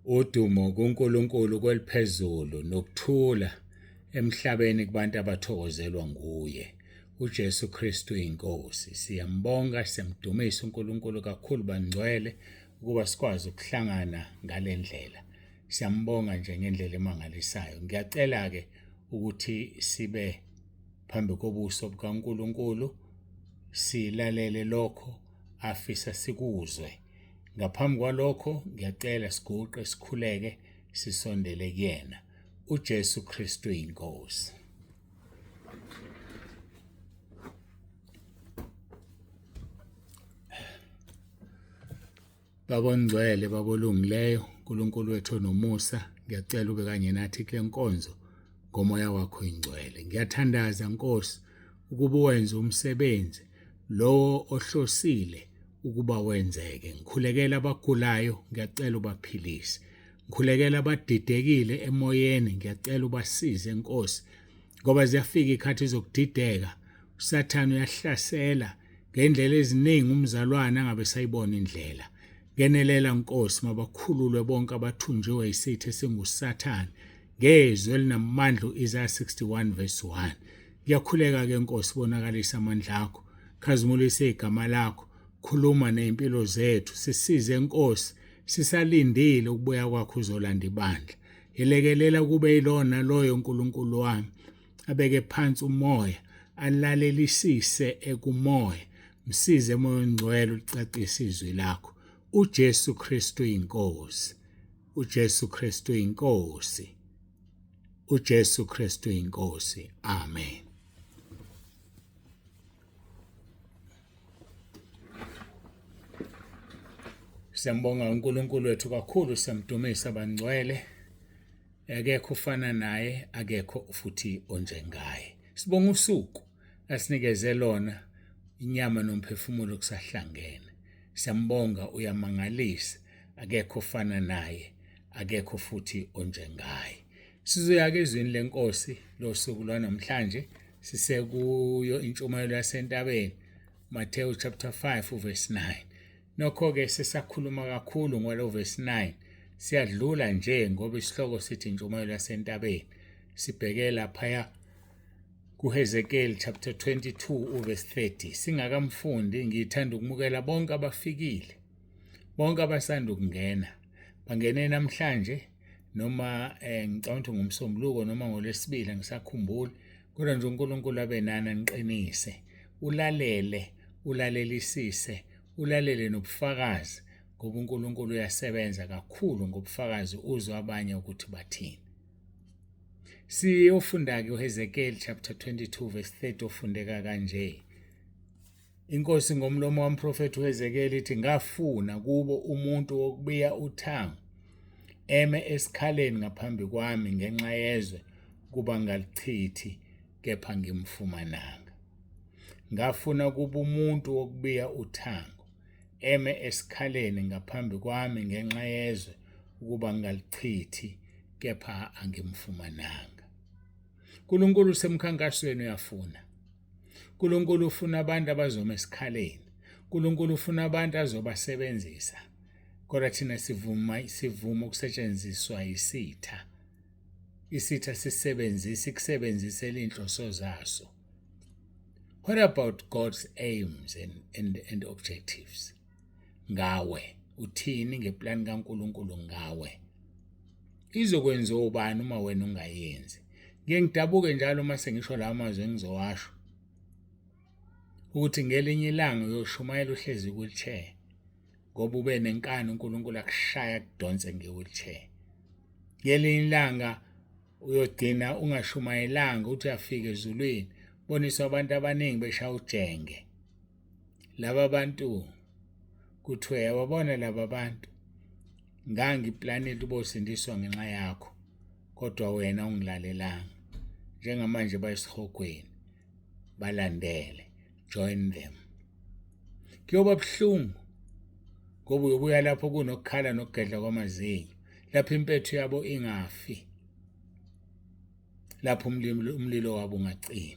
Udumo kuNkulunkulu kweliphezulu nokuthula emhlabeni kubantu abathokozelwa nguye. UJesu Kristu inkosi. Siyambonga, siyamdumisa uNkulunkulu kakhulu bangcwele ukuba sikwazi ukuhlangana ngalendlela. Siyambonga nje ngendlela emangalisayo. Ngiyacela ke ukuthi sibe phambi kobuso bukaNkulunkulu silalele lokho afisa sikuzwe. Ngaphambi kwalokho ngiyacela siguqe sikhuleke sisondele kuyena. UJesu Kristu inkosi. Baba ongcwele, Baba olungileyo, uNkulunkulu wethu onomusa, ngiyacela ube kanye nathi kule nkonzo ngomoya wakho oyingcwele. Ngiyathandaza Nkosi ukuba wenze umsebenzi lowo ohlosile ukuba wenzeke. Ngikhulekela abagulayo, ngiyacela ubaphilise. Ngikhulekela abadidekile emoyeni, ngiyacela ubasize Nkosi, ngoba ziyafika ikhathi zokudideka. USathane uyahlasela ngendlela eziningi umzalwane angabe sayibona indlela. Ngenelela Nkosi, mabakhululwe bonke abathunjiwe isitha esinguSathane ngezwi elinamandla u-Isaya 61 verse 1. Ngiyakhuleka ke Nkosi, bonakalisa amandla akho, khazimulise igama lakho, khuluma nezimpilo zethu, sisize Nkosi, sisalindile ukubuya kwakho uzolanda ibandla. Yelekelela kube yilona loyo uNkulunkulu wami abeke phansi umoya alalelisise ekumoya msize moya ongcwele ulicacise izwi lakho uJesu Kristu inkosi uJesu Kristu inkosi uJesu Kristu inkosi amen. Siyambonga uNkulunkulu wethu kakhulu, siyamdumisa bangcwele. Akekho ufana naye, akekho futhi onjengaye. Sibonga usuku asinikeze lona, inyama nomphefumulo kusahlangene. Siyambonga, uyamangalisa, akekho ofana naye, akekho futhi onjengaye. Sizoya ke ezwini lenkosi losuku lwanamhlanje, sisekuyo intshumayelo yasentabeni, Matthew chapter 5 verse 9. Nokho-ke sesakhuluma kakhulu ngalo verse 9, siyadlula nje ngoba isihloko sithi intshumayelo yasentabeni. Sibheke laphaya kuHezekiel chapter 22 uverse 30. Singakamfundi, ngithanda ukumukela bonke abafikile, bonke abasanda ukungena. Bangene namhlanje noma ngicabanga ukuthi ngomsombuluko noma ngolwesibili angisakhumbuli, kodwa nje uNkulunkulu abe nani aniqinise. Ulalele, ulalelisise, ulalele nobufakazi ngoba uNkulunkulu uyasebenza kakhulu ngobufakazi, uzwe abanye ukuthi bathini. Siyofunda-ke uHezekiel chapter 22 verse 30 ofundeka kanje. Inkosi ngomlomo wamprofethi uHezekeli ithi, ngafuna kubo umuntu wokubiya uthango eme esikhaleni ngaphambi kwami ngenxa yezwe kuba ngalichithi, kepha ngimfumananga. Ngafuna kuba umuntu wokubiya uthango eme esikhaleni ngaphambi kwami ngenxa yezwe ukuba ngalichithi, kepha angimfumananga. uNkulunkulu usemkhankasweni uyafuna. uNkulunkulu ufuna abantu abazoma esikhaleni. uNkulunkulu ufuna abantu azobasebenzisa. Kodwa thina sivuma ukusetshenziswa yisitha. Isitha sisebenzisa ikusebenzisela inhloso zaso. What about God's aims and objectives? Ngawe, uthini ngeplan kaNkulunkulu ngawe? Izokwenziwa ubani uma wena ungayenzi? Ngiye ngidabuke njalo uma sengisho lawa mazwi engizowasho ukuthi ngelinye ilanga uyoshumayela uhlezi ku-wheelchair ngoba ube nenkani uNkulunkulu akushaya akudonse nge-wheelchair. Ngelinye ilanga uyogcina ungashumayelanga uthi uyafika ezulwini boniswa abantu abaningi beshaya ujenge. Laba bantu kuthiwe yababona laba bantu ngangiplanile ubosindiswa ngenxa yakho kodwa wena ungilalelanga. Njengamanje bayisihogweni, balandele, join them. Kuyoba buhlungu ngoba uyobuya lapho kunokukhala nokugedla kwamazinyo, lapho impethu yabo ingafi, lapho umlilo wabo ungacimi.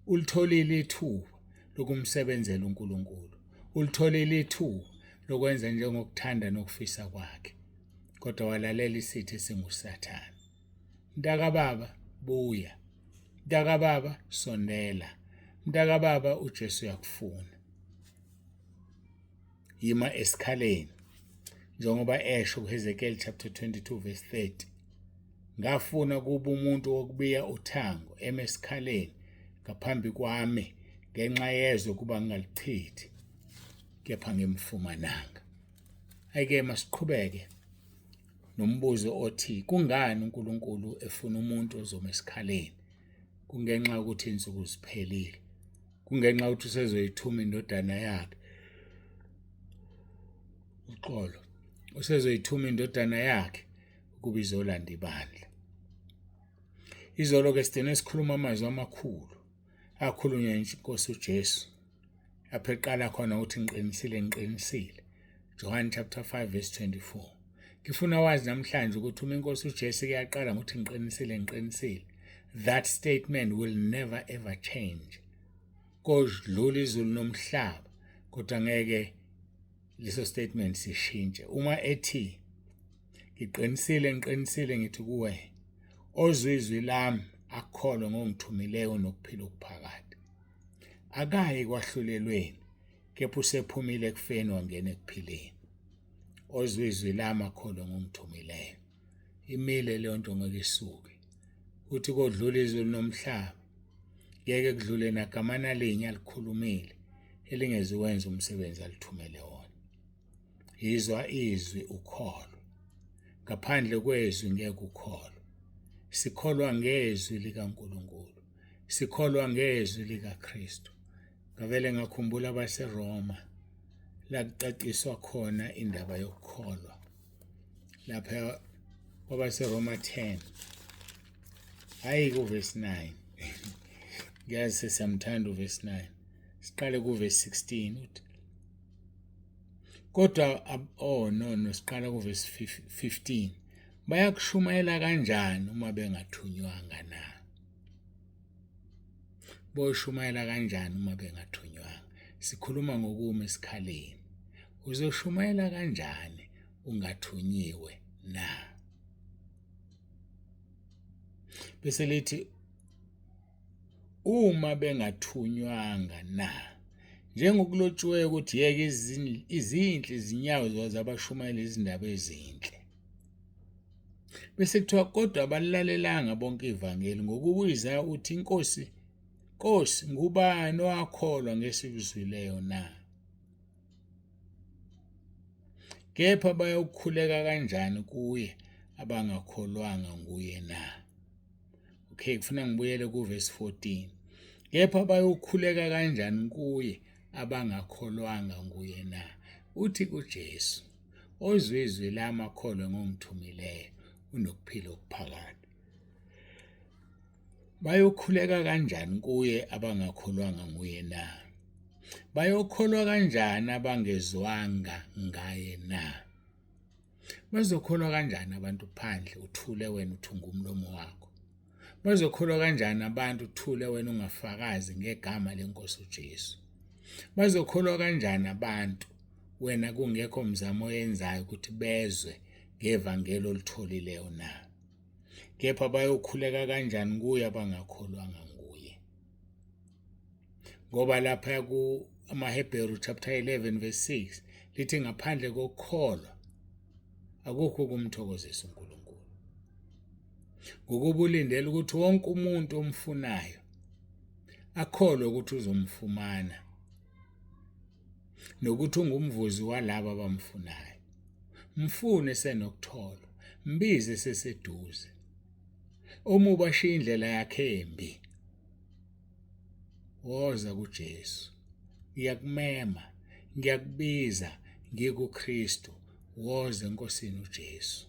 Ulitholile ithuba lokumsebenzela uNkulunkulu, ulitholile ithuba lokwenza njengokuthanda nokufisa kwakhe. Kodwa walalela isitha esinguSathane. Mntakababa, buya. Mntakababa, sondela. Mntakababa, uJesu uyakufuna. Yima esikhaleni njengoba esho kuHezekiel chapter 22 verse 30. Ngafuna kuba umuntu wokubiya uthango eme esikhaleni ngaphambi kwami ngenxa yezwe kuba ngingalichithi kepha ngimfumananga. Ayike masiqhubeke nombuzo othi kungani uNkulunkulu efuna umuntu ozoma esikhaleni? Kungenxa yokuthi insuku ziphelile. Kungenxa yokuthi usezoyithuma indodana yakhe. Uxolo. Usezoyithuma indodana yakhe ukuba izolanda ibandla. Izolo-ke sigcine sikhuluma amazwi amakhulu akhulunywa inkosi uJesu lapho eqala khona ukuthi ngiqinisile ngiqinisile John chapter 5 verse 24 ngifuna wazi namhlanje ukuthi uma inkosi uJesu kuyaqala ngokuthi ngiqinisile ngiqinisile that statement will never ever change kodlula izulu nomhlaba kodwa ngeke leso statement sishintshe uma ethi ngiqinisile ngiqinisile ngithi kuwe ozwa izwi lami akholwe ngongithumileyo nokuphila okuphakade akayi kwahlulelweni kepha usephumile ekufeni wangena ekuphileni ozwa izwi lami akholwe ngongithumileyo imile leyo nto ngeke isuke uthi kodlula izulu nomhlaba ngeke kudlule nagamana linye alikhulumile elingeziwenza umsebenzi alithumele wona Yizwa izwi ukholwe. Ngaphandle kwezwi ngeke ukholwe. Sikholwa ngezwi likaNkulunkulu. Sikholwa ngezwi likaKristu. Ngavele ngakhumbula abaseRoma la kucaciswa khona indaba yokukholwa. Lapha kwabaseRoma 10 hayi kuvesi 9 ngiyazi sesiyamthanda uvesi 9 siqale kuvesi 16 uthi Kodwa oh no no siqala kuvesi 15 bayakushumayela kanjani uma bengathunywanga na? Boshumayela kanjani uma bengathunywanga? Sikhuluma ngokuma esikhaleni. Uzoshumayela kanjani ungathunyiwe na? Bese lithi uma bengathunywanga na? Njengokulotshiweyo ukuthi yeke izinhle izinyawo zabashumayela izindaba ezinhle. Bese kuthiwa kodwa abalalelanga bonke ivangeli ngokuba uIsaya uthi inkosi Nkosi ngubani owakholwa ngesikuzwileyo na? Kepha bayokhuleka kanjani kuye abangakholwanga nguye na? Okay, kufuna ngibuyele kuvesi 14. Kepha bayokhuleka kanjani kuye abangakholwanga nguye na? Uthi kuJesu, ozwe izwi lami akholwe ngongithumileyo unokuphila okuphakade. Bayokhuleka kanjani kuye abangakholwanga nguye na? Bayokholwa kanjani abangezwanga ngaye na? Bazokholwa kanjani abantu phandle uthule wena uthunga umlomo wakho? Bazokholwa kanjani abantu uthule wena ungafakazi ngegama lenkosi uJesu? Bazokholwa kanjani abantu wena kungekho mzamo oyenzayo ukuthi bezwe ngevangeli olitholileyo na? Kepha bayokhuleka kanjani kuye abangakholwanga nguye? Ngoba lapha ku amaHebheru chapter 11 verse 6 lithi ngaphandle kokukholwa akukho ukumthokozisa uNkulunkulu. Ngokuba ulindele ukuthi wonke umuntu omfunayo akholwe ukuthi uzomfumana nokuthi ungumvuzi walabo abamfunayo. Mfune senokutholwa, mbize seseduze. Omubi ashiye indlela yakhe embi Woza kuJesu. Ngiyakumema, ngiyakubiza ngikuKristu. Woza eNkosini uJesu.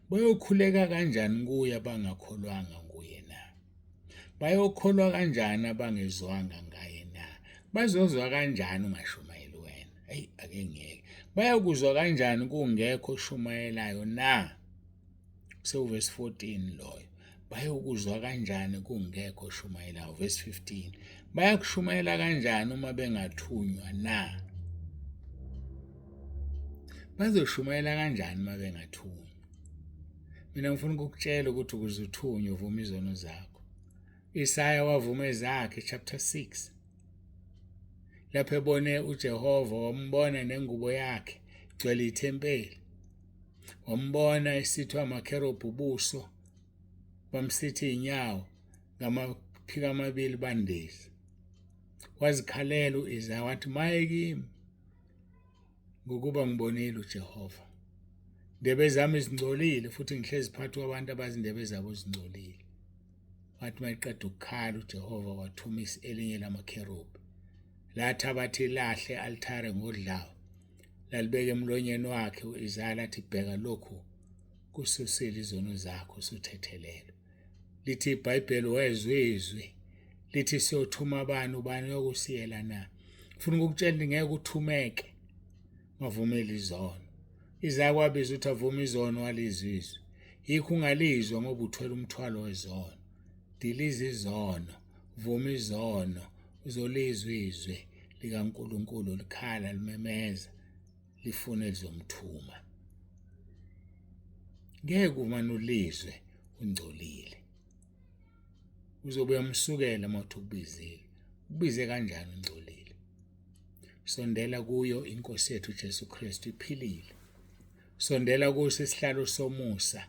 Bayokhuleka kanjani kuye abangakholwanga nguye na? Bayokholwa kanjani abangezwanga ngaye na? Bazozwa kanjani ungashumayeli wena? Eyi ake ngiyeke. Bayokuzwa kanjani kungekho oshumayelayo na? Sewuvesi 14 loyo. Bayokuzwa kanjani kungekho oshumayelayo? Verse 15. Bayakushumayela kanjani uma bengathunywa na? Bazoshumayela kanjani uma bengathunywa? Mina ngifuna ukukutshela ukuthi ukuze uthunywe uvuma izono zakho. Isaya wavuma ezakhe chapter 6. Lapho ebone uJehova wambona nengubo yakhe igcwele ithempeli. Wambona esithwa amakherobhi ubuso bamsitha iy'nyawo ngamaphiko amabili bandiza. Wazikhalela u-Isaya wathi, maye kimi ngokuba ngibonile uJehova. Ndebe zami zingcolile futhi ngihlezi phakathi kwabantu abazindebe zabo zingcolile. Wathi mayeqeda ukukhala uJehova wathuma elinye lamakherubi. Lathi abathi lahle altare ngodlawu. Lalibeka emlonyeni wakhe u-Isaya lathi bheka lokhu kususile izono zakho usuthethelelwe. Lithi iBhayibheli wezwa izwi lithi siyothuma bani ubani uyokusiyela na funa ukukutshela ngeke uthumeke ungavumeli izono Isaya kwabiza ukuthi avume izono walizwa izwi yikho ungalizwa ngoba uthwele umthwalo wezono diliza izono vuma izono uzolizwa izwi likaNkulunkulu likhala limemeza lifuna elizomthuma ngeke umane ulizwe ungcolile uzobe uyamsukela uma uthi ukubizile ukubize kanjani ungcolile sondela kuyo inkosi yethu Jesu Kristu iphilile sondela kuso isihlalo somusa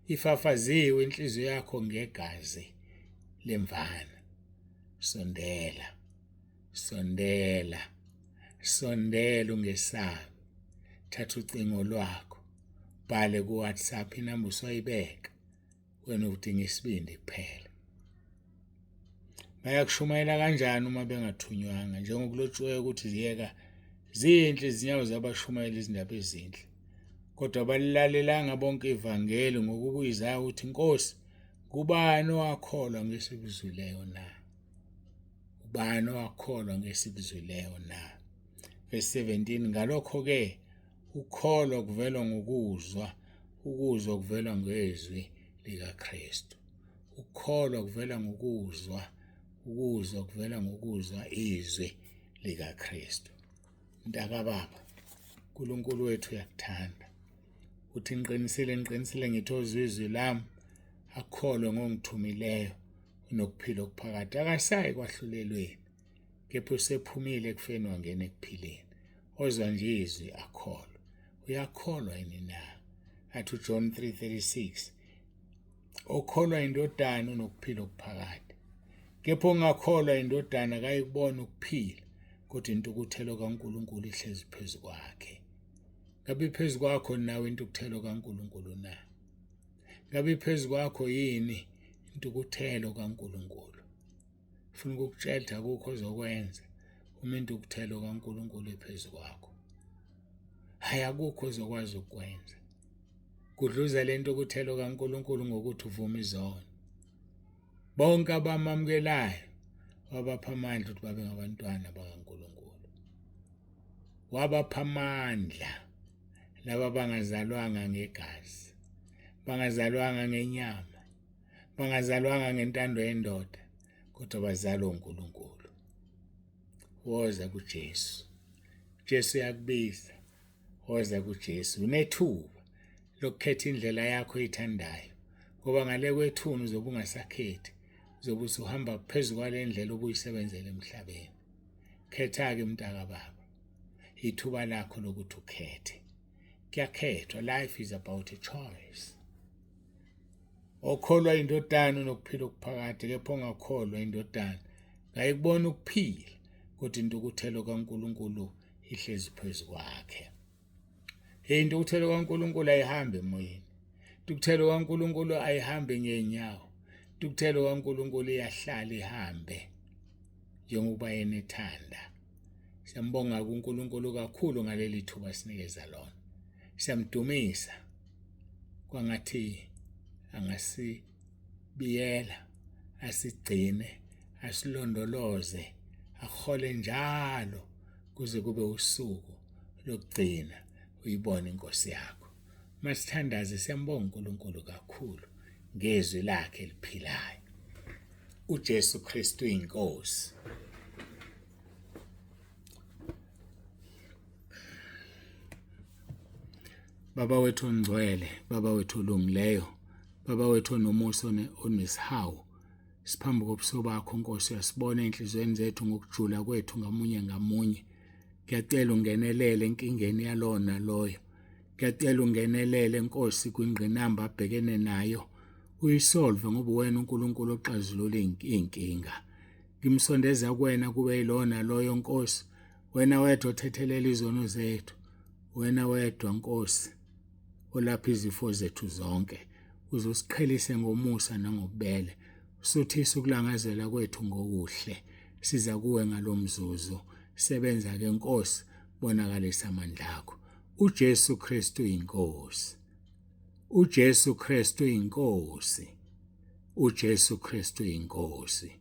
ifafaziwe inhliziyo yakho ngegazi lemvana sondela sondela sondela ungesabi thatha ucingo lwakho bhale ku WhatsApp inamba usoyibeka wena udinga isibindi kuphela bayakushumayela kanjani uma bengathunywanga njengokulotshiweyo ukuthi ziyeka zinhle izinyawo zabashumayela izindaba ezinhle kodwa balilalelanga bonke ivangeli ngokuba uIsaya uthi Nkosi kubani owakholwa ngesikuzwileyo na ubani owakholwa ngesikuzwileyo na verse 17 ngalokho ke Ukukholwa kuvela ngokuzwa, ukuzwa kuvela ngezwi likaKristu. Ukukholwa kuvela ngokuzwa, ukuzwa kuvela ngokuzwa izwi likaKristu. Mntakababa, uNkulunkulu wethu uyakuthanda. Uthi ngiqinisile ngiqinisile ngithi ozwa izwi lami akholwe ngongithumileyo unokuphila okuphakade akasayi kwahlulelweni kepha usephumile ekufeni wangena ekuphileni ozwa nje izwi akholwe uyakholwa yini na athi uJohn 3:36 okholwa indodana unokuphila okuphakade kepha ongakholwa indodana kayikubona ukuphila kodwa intukuthelo kaNkuluNkulu ihlezi phezu kwakhe ngabe phezu kwakho nawe intukuthelo kaNkuluNkulu na ngabe phezu kwakho yini intukuthelo kaNkuluNkulu Funa ukukutshela ukuthi akukho ozokwenza uma intukuthelo kaNkulunkulu iphezu kwakho. Hhayi akukho ozokwazi ukukwenza. Kudluza le ntukuthelo kaNkulunkulu ngokuthi uvume izono. Bonke abamamukelayo wabapha amandla ukuthi babe ngabantwana bakaNkulunkulu. Wabapha amandla laba bangazalwanga ngegazi, bangazalwanga ngenyama, bangazalwanga ngentando yendoda kodwa bazalwa uNkulunkulu. Woza kuJesu. Jesu uyakubiza. Woza kuJesu. Unethuba lokukhetha indlela yakho oyithandayo ngoba ngale kwethuna uzobe ungasakhethi, uzobe usuhamba phezu kwale ndlela obuyisebenzela emhlabeni. Khetha-ke mntakababa, ithuba lakho lokuthi ukhethe. Kuyakhethwa, life is about a choice. Okholwa indodana unokuphila okuphakade, kepha ongakholwa indodana ngayikubona ukuphila, kodwa intukuthelo kaNkulunkulu ihlezi phezu kwakhe. Hey, intukuthelo kaNkulunkulu ayihambi emoyeni. Intukuthelo kaNkulunkulu ayihambi ngezinyawo. Intukuthelo kaNkulunkulu iyahlala ihambe njengokuba yena ethanda. Siyambonga kuNkulunkulu kakhulu ngaleli thuba sinikeza lona. Siyamdumisa. Kwangathi angasibiyela, asigcine, asilondoloze, ahole njalo kuze kube usuku lokugcina uyibone inkosi yakho. Masithandaze siyambonga uNkulunkulu kakhulu ngezwi lakhe eliphilayo. uJesu Kristu inkosi. Baba wethu ongcwele, Baba wethu olungileyo, Baba wethu onomusa onesihawu, siphambi kobuso bakho Nkosi, uyasibona enhliziyweni zethu ngokujula kwethu ngamunye ngamunye. Ngiyacela ungenelele enkingeni yalowo naloyo. Ngiyacela ungenelele Nkosi kwingqinamba abhekene nayo. Uyisolve ngoba uwena uNkulunkulu oxazulula iy'nkinga. Ngimsondeza kuwena kube yilowo naloyo Nkosi. Wena wedwa othethelela izono zethu. Wena wedwa Nkosi olapha izifo zethu zonke. Uze usiqhelise ngomusa nangobubele. Usuthise ukulangazela kwethu ngokuhle. Siza kuwe ngalomzuzu. Sebenza ke Nkosi, bonakalisa amandla akho. UJesu Kristu inkosi. UJesu Kristu inkosi. UJesu Kristu inkosi.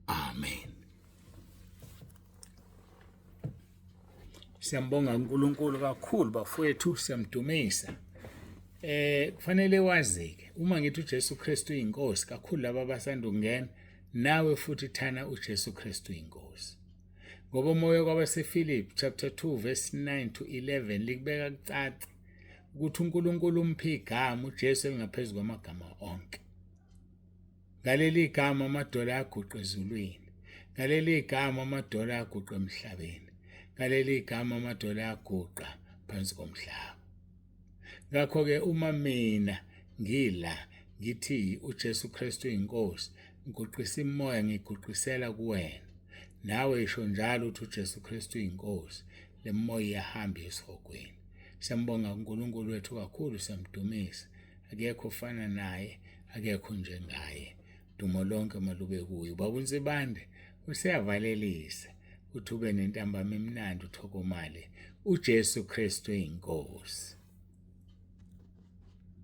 Amen. Siyambonga uNkulunkulu kakhulu bafowethu, siyamdumisa. Kufanele wazike uma ngithi uJesu Kristu inkosi kakhulu laba abasanda ukungena nawe futhi thana uJesu Kristu inkosi. Ngoba umoya kwabaseFilipi chapter 2 verse 9 to 11 likubeka kucace ukuthi uNkulunkulu umphe igama uJesu elingaphezu kwamagama onke. Ngaleli gama amadola aguqa ezulwini. Ngaleli gama amadola aguqa emhlabeni. Ngaleli gama amadola aguqa phansi komhlaba. Ngakho-ke uma mina ngila ngithi uJesu Kristu inkosi, ngiguqisa imoya ngiguqisela kuwena. Nawe isho njalo uthi uJesu Kristu inkosi, le moya iyahamba esihogweni. Siyambonga uNkulunkulu wethu kakhulu, siyamdumisa. Akekho ofana naye, akekho njengaye. Dumo lonke malube kuye. Ubaba uNsibande useyavalelisa uthi ube nentambama emnandi uthokomale. uJesu Kristu inkosi.